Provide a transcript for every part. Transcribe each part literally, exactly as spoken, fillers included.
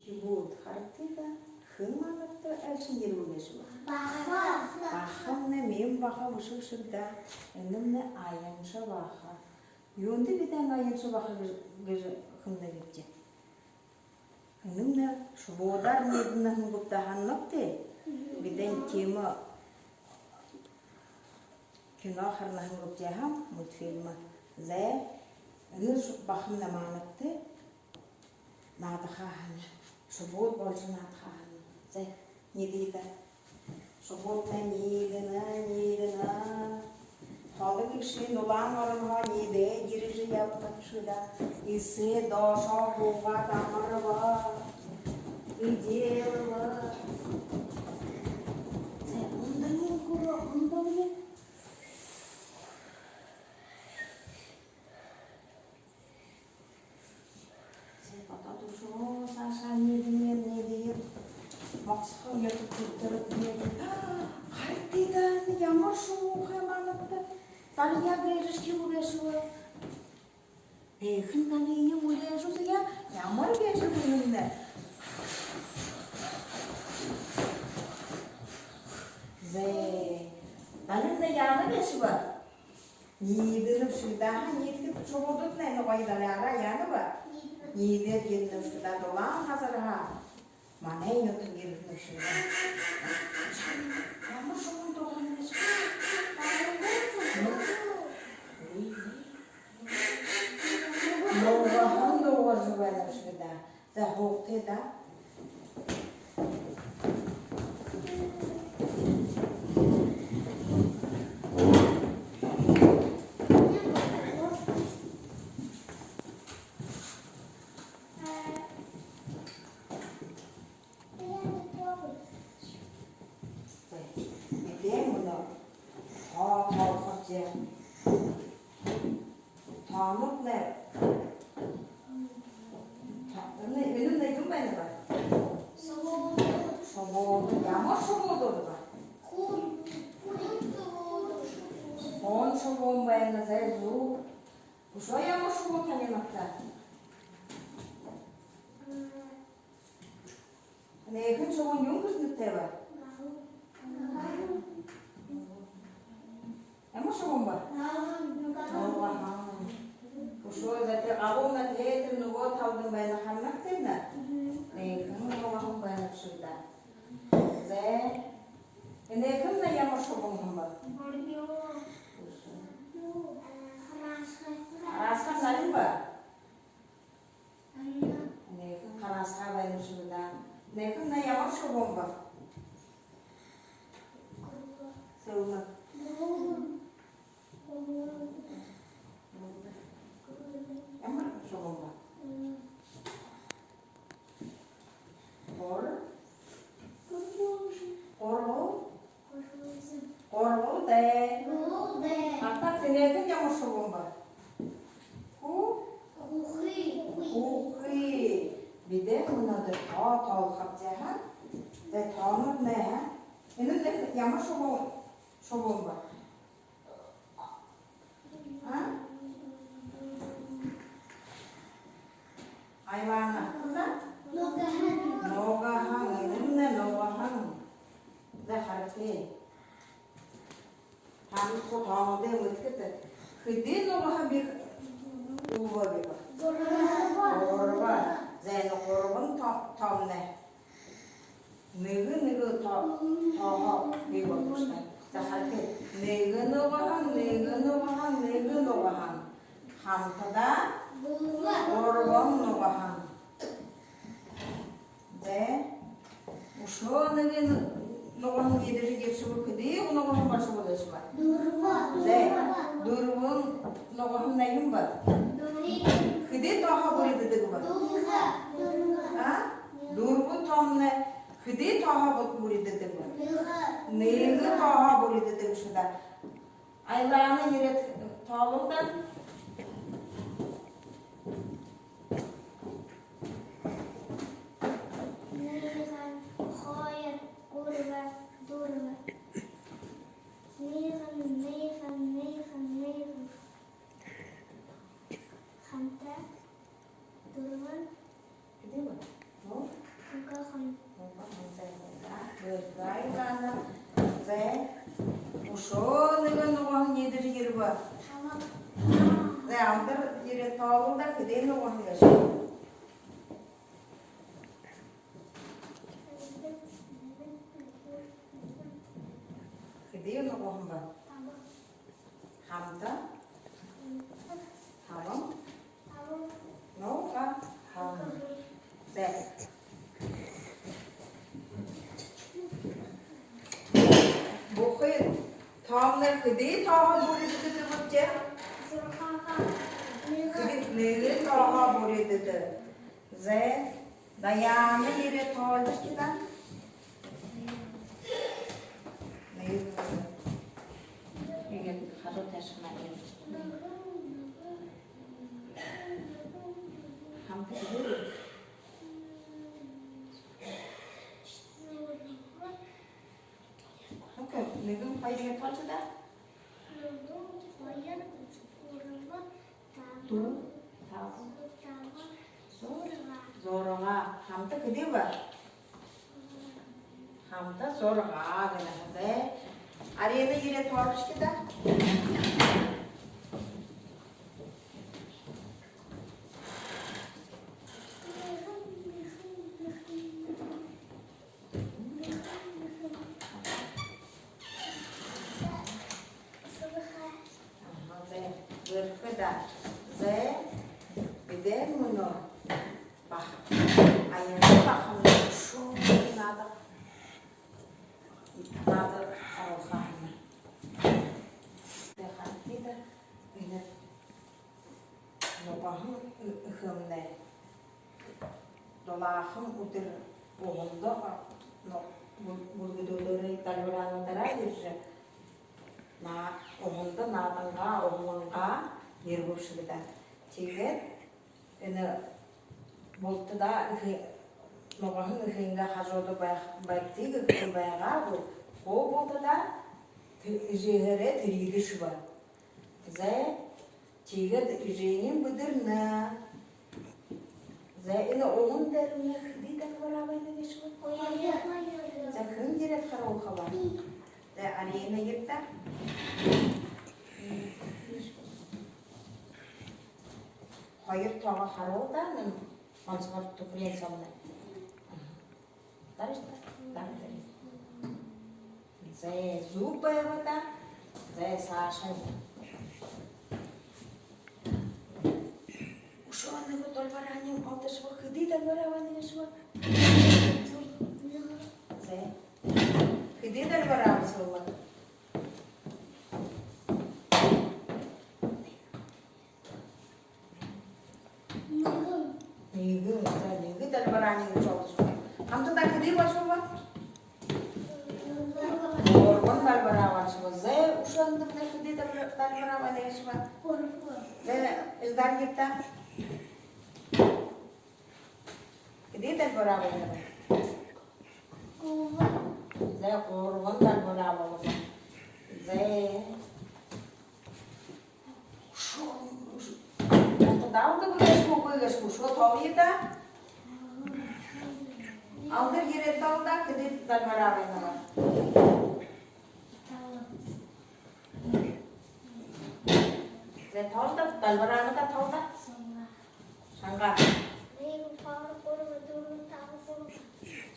Шубууд, харагты даа, хэн манайда айлшан ерээ гээшэб? Баха. Бахамнай миин баха бэшэ гээшэ даа. Энэмнай аянша баха. Юундэ бидэ аянша баха гэжэ, гэжэ хэлэнэбди? Энэмнай шубуудаар ниидэнэ һэн гүб даа, һананабди? Бидэ тиимэ кино харанаһан гүбди, һаа, мультфильм. Зай, энэ ш-, бахамнай манайда наадахаа һанаат. Шубууд болжо наадахаа һанаат. Зай, ниидыт даа. Шубууднай ниидэнэ, ниидэнэ. Холын гэгшын дулаан оронһоо ниидээд ерэжэ ябадаг шуу даа. Эсээ доошоо һуугаад амарба. Эдеэлбэ. Зай, ундалые гүрөө, ундалые. Зай, бодоод үшөө саашаа ниидэнэ, ниидээд. Могсохон ётог түртэрэг ниидээд. Харагты даа, ямар шубуухай манайда. Дарья гэжэ шубуу гээшэб. Эх, энэ Дарьяень үлеэжэ үзэе, ямар гээшэб энэмнай. Зай, Дарьямнай яана гээшэб? Ниидэнэ бшуу даа, ниидэхэдэ шубууднай энэ гоё Дарьяараа яана бэ? Ниидээд ерэнэ бшуу даа, дулаан газарһаа манай нютаг ерэхэнь бшуу даа. Ямар шубуун дуугарна гээшэб? Нугаһан дуугаржа байна бшуу даа. Зай, һуугты даа. Зай, эдеэн мүнөө тоо тоолохобди. Тоонууднай. Та-, энэ, энэмнай юун байна бэ? Шубууд. Ямар шубуудууд бэ? Хуун шубуун байна, зай, зүб. Үшөө ямар шубууд танай нютагта? Энэхэн шубуун юун гэжэ нэрэтэй бэ? Ямар шубуун бэ? Нугаһан. Үшөө, зай, тэрэ галуунай тээ, тэрэ нүгөө талдань байна, харанагты даа. Энэхэн нугаһан байна бшуу даа. Зай. Энэхэн ямар шубуун һэм бэ? Үшөө. Хараасхай. Хараасхай һэн бэ? Энэхэн хараасхай байна бшуу даа. Энэхэн ямар шубуун бэ? Сэлмэг. Ямар шубуун бэ? Гур-, гурбал. Гурбал даа. Гурбал даа. Ата, энэхэн ямар шубуун бэ? Ху-, хүхы. Хүхы. Бидэ мүнөөдэр тоо тоолохобди, һаа. Тэ, тоонууднай, һаа. Энэмнай ямар шубуун, шубуун бэ? А? Айлаана. Нугаһан. Нугаһан. Энэмнай нугаһан. Зай, харагты. Танай хуу тоонуудые мэдэхэт. Хэды нугаһан бии, үбһэ бии бэ? Гурба. Гурба. Зай, энэ гурбан то-, тоомнай нэгэ нэгэ то-, тооһоо бии болгоно. Зай, харагты. Нэгэ нугаһан, нэгэ нугаһан, нэгэ нугаһан. Хамтадаа гурбан нугаһан. Зай. Үшөө нэгэ нугаһан ерэжэ ерэшэбэ, хэды нугаһан болошобо гээшэб? Дүрбэ. Зай. Дүрбэн нугаһан юун бэ? Дүрбэ. Хэды тооһоо бүридэдэг бэ? Дүрбэ. А? Дүрбэ тоомнай хэды тооһоо бү-, бүридэдэг бэ? Нэгэ. Нэгэ тооһоо бүридэдэг шуу даа. Айлаана, ерээд тоолол даа. Нэгэн, хоёр, гурба, дүрбэ. Нэгэн, нэгэн, нэгэн, нэгэн. Хамта дүрбэн. Хэды бэ? Ну? Зай, Алдар, ерээд тоолол даа, хэдынь угаһан гээшэб? Хэдынь угаһан бэ? Хамта? Табан? Нугаһан. Зай. Бүхы тоомнай хэды тооһоо бүридэдэг гээбши? Хэды, нэгэн тооһоо бүридэдэг. Зай. Даяна, ерээд тоолыш даа. Нэгэ. Иигээд хажуу тээшээ. Хамта хэды? Окей, нэгэн, хоёр, ерээд тоолыш даа. Дүрбэ, табан, зургаа. Зургаа. Хамта хэды бэ? Хамта зургаа гэнэ. Зай. Арина, ерээд тоолыш даа. Аха, зай. Бэрхэ даа. Зай. Бидэ мүнөө баһа, аянга баһа мүнөө шоу наада. Наада харуулха юм. Зай, ханта даа. Энэ нугаһан э-, эхэмнай. Дулаахан үдэр уһанда, но, бүл-, бүлгэдүүдээрээ, дальбараануудаараа ерэжэ, на-, уһанда наадангаа, уһалангаа ерэбэбши даа. Тиигээд энэ бултадаа эхэ-, нугаһан эхынгээ хажууда байг-, байгты гэхэдэ байгаагүй. Хуу бултадаа тэ-, эжыһээрээ тэрьедэшэбэ. Зай. Тиигээд эжынь бэдэрнэ. Зай, энэ уһан дээрэмнай хэды дальбараа байна гээшэб? Хоёр. Зай, хэн ерээд харуулха бэ? Зай, Арина, ерэ даа. Хоёр тоогоо харуул даа, энэ онсогор түхэреэн соомнай. Дальше, дальше. Зай, зүб байба даа. Зай, саашань. Үшөө нэгэ дальбараниинь олдошобо, хэды дальбараа байна гээшэб? Зай. Хэды дальбараа бэшэ бэ? Нэгэн. Нэгэн. Зай, нэгэ дальбараниинь олдошобо. Хамтадаа хэды болошобо? Гурбан дальбараа болошобо. Зай, үшөө нэгэдэмнай хэды дальбараа, дальбараа байна гээшэб? Гурбан. Зай, Эльдар, ерэ даа. Хэды дальбараа байна бэ? Гурбан. Зай, гурбан дальбараа болобо. Зай. Шо-, шо-, бултадаа даалдаг гээшэ гү, үгы гээшэ гү, шо тоолоё даа. Алдар, ерээд тооло даа, хэды дальбараа байна бэ? Зай, тооло даа, дальбараануудаа тооло даа. Шангаар. Нэгэн, хоёр, гурба, дүрбэ, таба, зургаа.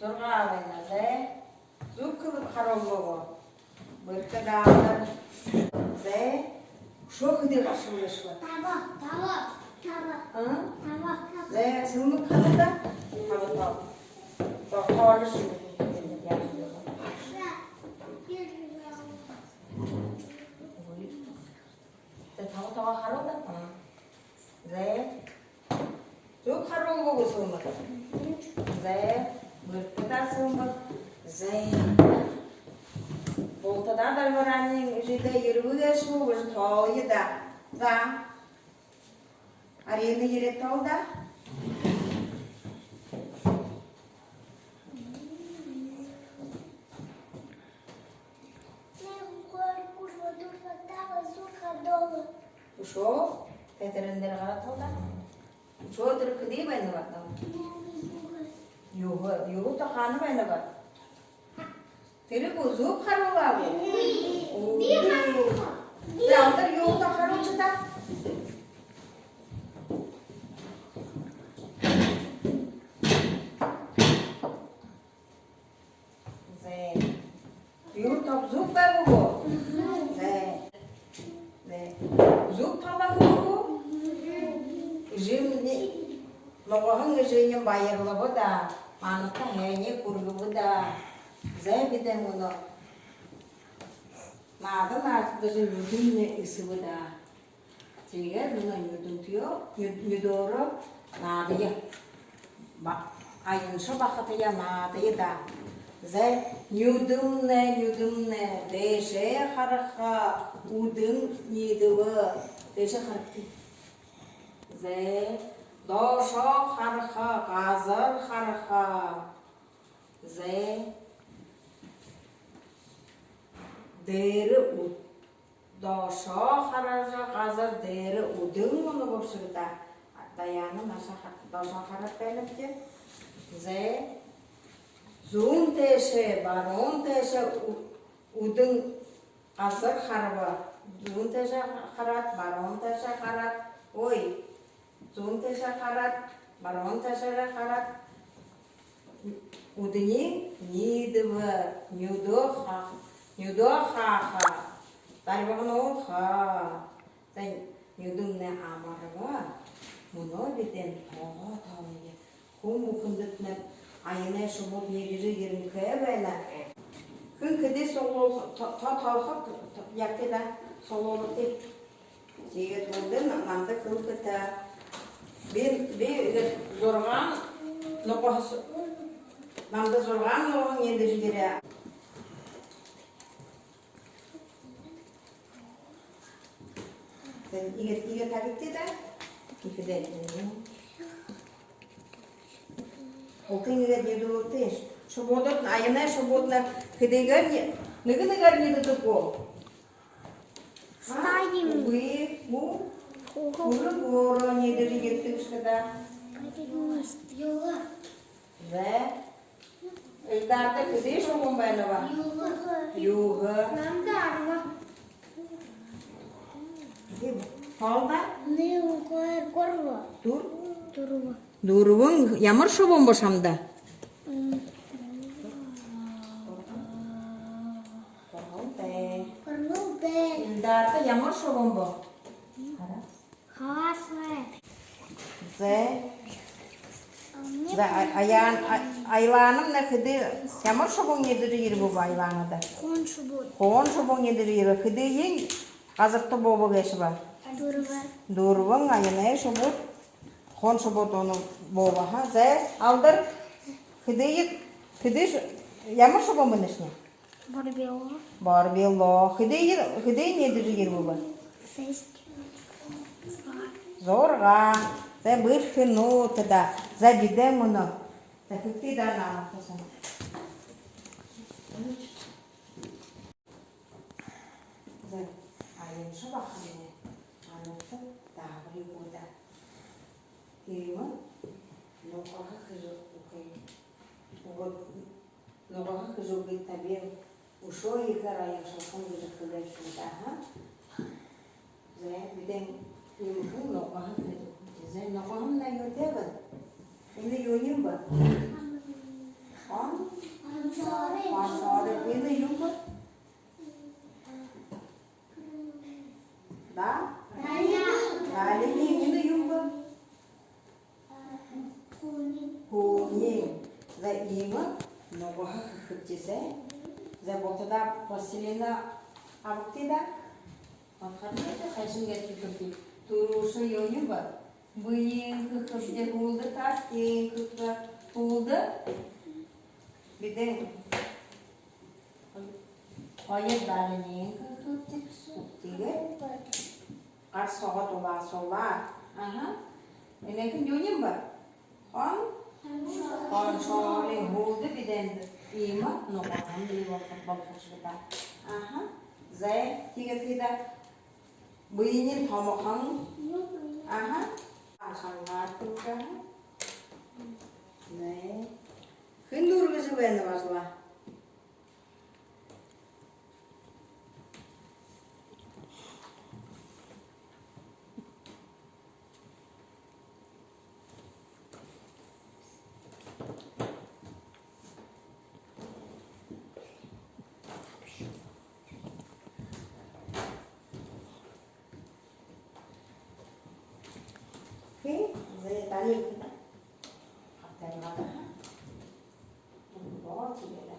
Зургаа байна, зай. Зүб харуулаа гү? Бэрхэ даа. Зай. Үшөө хэды гаршаа гээшэб? Таба, таба, таба. А? Таба, таба. Зай, Сэлмэг, харуула даа. Таба, таба. Зай, тоолыш. Зай, таба, таба харуула даа. А. Зай. Зүб харуулаа гү, Сэлмэг? Зай, бэрхэ даа, Сэлмэг. Зай. Бултадаа дальбарааниинь эжыдээ ерэбэ гээшэ гү гэжэ тоолоё даа. За. Арина, ерээд тооло даа. Нэгэн, хоёр, гурба, дүрбэ, таба, зургаа, долоо. Үшөө, тэтэрэн дээрэ гараад тооло даа. Үшөө тэрэ хэды байна бэ? Юһэ, юһэ тоо хаана байна бэ? Тэрэ гү, зүб харуулаа гү? Үгы. За, Алдар, юундэ харуулжа даа. За. Юу, топ зүб байба гү? За. За. Зүб тала гү? Эжымни, нугаһан эжымни баярлаба даа. Манайда һайниие хүргэбэ даа. За, бидэ мүнөө наада наадажа нюдэмнай эсэбэ даа. Тиигээд мүнөө нюдэнтэеэ, ню-, нюдөөрөө наадая. Ба-, аяншан бахатаяа наадая даа. За, нюдэмнай, нюдэмнай, дээшээ хараха, үдэн ниидэбэ, дээшээ харагты. За, доошоо хараха, газар хараха. За, дээрэ үд-, доошоо хаража, газар дээрэ үдэн мүнөө бэшэ гү даа. Даяна, наашаа ха-, доошоо хараад байнабди. За, зүүн тээшээ, баруун тээшээ ү-, үдэн, газар хараба. Зүүн тээшээ хараад, баруун тээшээ хараад. Ой, зүүн тээшээ хараад, баруун тээшээ хараад, үдэниинь ниидэбэ, нюдөө хаа-, нюдөө хааха, дарбагануудые хаа. За, нюдэмнай амарба. Мүнөө бидэ тоогоо тоолоё. Хүн бүхэндэтнай аянай шубууд ниидэжэ ерэхэ байна. Хэн хэды суглуул-, то-, то-, тоолохо, то-, ябагты даа, суглуулгаты. Тиигээд мүнөө намда хэлэхэт. Би, би иигээд зургаан нугаһан, намда зургаан нугаһан ниидэжэ ерээ. Тиигээд, иигээд табигты даа. Иигээд. Алтан иигээд ниидүүлэгты. Шубуудтнай, аянай шубуудтнай хэдыгээр ни-, нэгэ нэгээр ниидэдэг гү? Стаин. Үгы, ү-, үгы. Үргөөрөө ниидэжэ ерэдэг бшуу даа. Юугээ? За. Эльдарта хэды шубуун байнаб? Юһэ. Юһэ. Намда арба. Тоолдо? Нэгэ, хоёр, гурба. Дүр-, дүрбэн. Дүрбэн. Ямар шубуун бэ шамда? М. Гурбан даа. Гурбан даа. Эльдарта ямар шубуун бэ? Хараа. Хагаалнай. За. За, а-, Аян-, а-, Айланамнай хэды, ямар шубуун ниидэжэ ерээ бэ Айланада? Хуун шубуун. Хуун шубуун ниидэжэ ерээ. Хэдыень газарта бууба гээшэб? Дүрбэн. Дүрбэн аянай шубууд. Хуун шубууд ондоо бууба, ха? За, Алдар, хэдые, хэды ш-, ямар шубуун бэнэшни? Борбилоо. Борбилоо. Хэдые, хэдые ниидэжэ ерээ бэ? Шесть. Зургаан. За, бэрхэнүүд даа. За, бидэ мүнөө. За, хэдые даа намда һанаа. За, аяншан бахамнай. Аяншан даабари гү даа. Иимэ нугаһа хэжэ үгы. Үгы. Нугаһа хэжэ үгыт даа, би үшөө ехээр аяншалхам гэжэ хэлээ бшуу даа, ха? За, бидэ иимэхэн нугаһа хэжэ үгыт. За, нугаһамнай юутэй бэ? Энэ юуниинь бэ? Хон? Хоншоорой. Энэ юун бэ? Да? Далиниинь. Энэ юун бэ? Һүниинь. За, иимэ нугаһа хэхэбди. За, бултадаа пластилинаа абагты даа. Бодхоотой, хайшан гээд хэхэбди? Түрүүшын юуниинь бэ? Бэеын хэхэбди, һүүлдэ тастын хэхэ, һүүлдэ бидэ хоёр далиниинь хэхэбди. Тиигээд гар соогоо дулаасуулаа. Аха. Энэхэн юуниинь бэ? Хон? Хоншоорой. Һүүлдэ бидэндэ иимэ нугаһан бии болохо, болохо шэнги даа. Аха. За, тиигээд бидэ бэеын томохон. Аха. Ашангаар түргэн. За. Хэн дүүргэжэ байна бажлаа? Али. Хатармада. Боо, тиигээд, аа.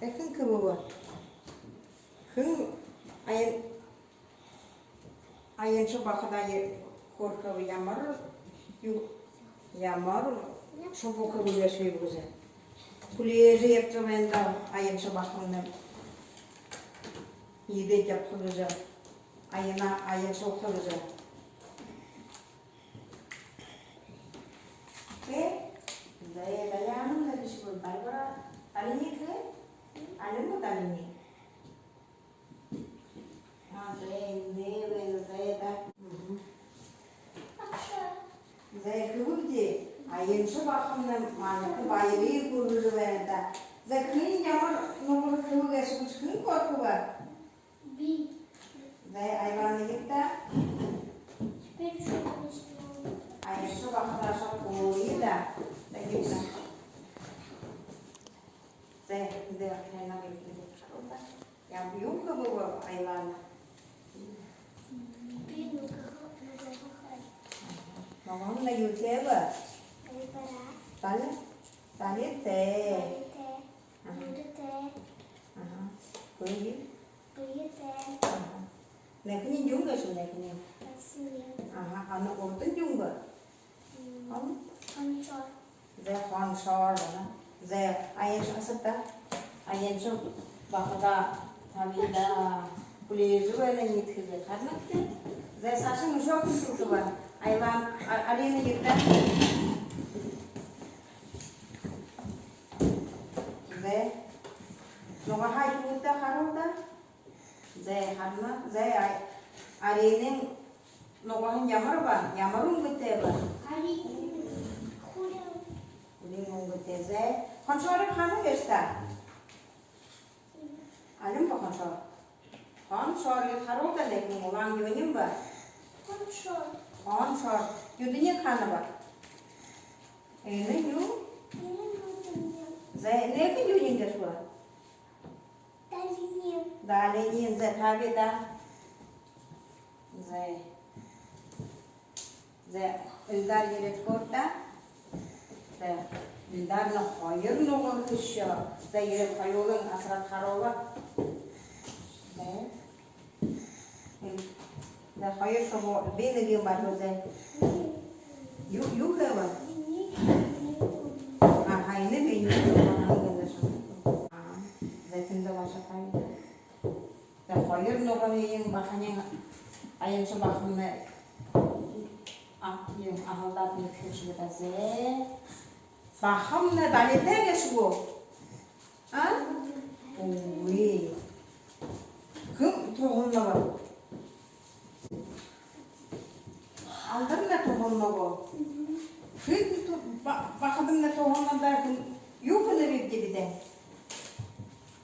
Э, хэн хэбэбэ? Хэн аян-, аянша бахадаа е-, хөөрхэбэ, ямар юу, ямар шубуу хэбэ гээшэб гэжэ. Хүлеэжэ ябажа байна даа, аянша бахамнай ниидэжэ ябаха гэжэ. Аяна, аянша ууха гэжэ. Тэ? Зэ, Даяна нэгэ шубуу, Барбара. Далини хэн? Алин гү, Далини? А, зэ, эндэ байна, зэ, даа. Мгм. Зэ, хэбэбди, аянша бахамнай манайда баяр хүргэжэ байна даа. Зэ, хэн ямар нугаһа хэбэ гээшэб гэжэ хэн хөөрхэбэ? Би. Зэ, Айлана, ябыт даа. Теперь что мы сделаем? Аянша бахадаа шаб хөөрыт даа. Зэ, ябыт даа. Зэ, эндэ хэнэ ябыт даа. Яб-, юу хэбэбэ, Айлана? Би нугаһа, нугаһа хай. Нугаһамнай юутэй бэ? Барбара. Дали-, далитай. Далитай. Аха. Нюдэтэй. Аха. Бэе? Бэетэй. Аха. Энэхэн юун гээшэб, энэхэн? Таксимен. Аха. Аана урдань юун бэ? М, хан-, хоншоор. Зэ, хоншоор, аана. Зэ, аянша, асарта. Аянша бахадаа табида. Хүлеэжэ байна, ниидэхэ гэжэ. Харана гүт? Зэ, саашань үшөө хэн шүүхэбэ? Айлана, а-, Алина, ябыт даа. Зэ. Нугаһаа юутэй, харуул даа. Зэ, харана. Зэ, а-, Алинын нугаһань ямар бэ? Ямар үнгэтэй бэ? Али. Хүлин. Хүлин үнгэтэй. Зэ. Хоншоорые хаана гээшэбта? Алин бэ хоншоор? Хоншоорые харуулдаа, энэхэн улаан юун юм бэ? Хоншоор. Хоншоор. Нюдэнь хаана бэ? Энэ юу? Энэ нюдэнь. Зэ, энэхэн юун юм гээшэб? Далинь. Далинь. Зэ, табида. Зэ. Зэ, Эльдар, ерээд хөөрэт даа. Зэ, Эльдарнай хоёр нугаһа хэшоо. Зэ, ерээд хоюулаа асараад харуулаа. Зэ. Зэ, хоёр шубуу, би нэгэ юм баһа, зэ. Юу, юу хэбэ? Аха, энэ би нэгэ юм баһа. Зэ, тэндэ баһа табида. Зэ, хоёр нугаһыень баханиинь, аянша бахамнай, а, юм, аһалдаад, ниидэхэ гээшэ даа, зэ. Бахамнай далитай гээшэ гү? А? Үгы. Хэн туһалнаб? Алдарнай туһална гү? Хэн ту-, ба-, бахадамнай туһална даа, хэн? Юу хэнэ бибди бидэ?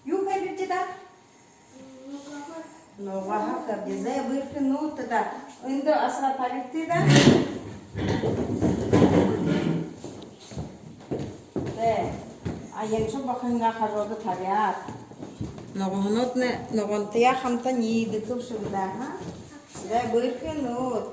Юу хэнэ бибди даа? Нугаһа. Нугаһа хэбди. Зэ, бэрхэнүүд даа. Эндэ асараад табигты даа. Зэ, аянша баханайнгаа хажууда табяад. Нугаһанууднай нугантаяа хамта ниидэхэ гээшэ даа, ха? Зэ, бэрхэнүүд.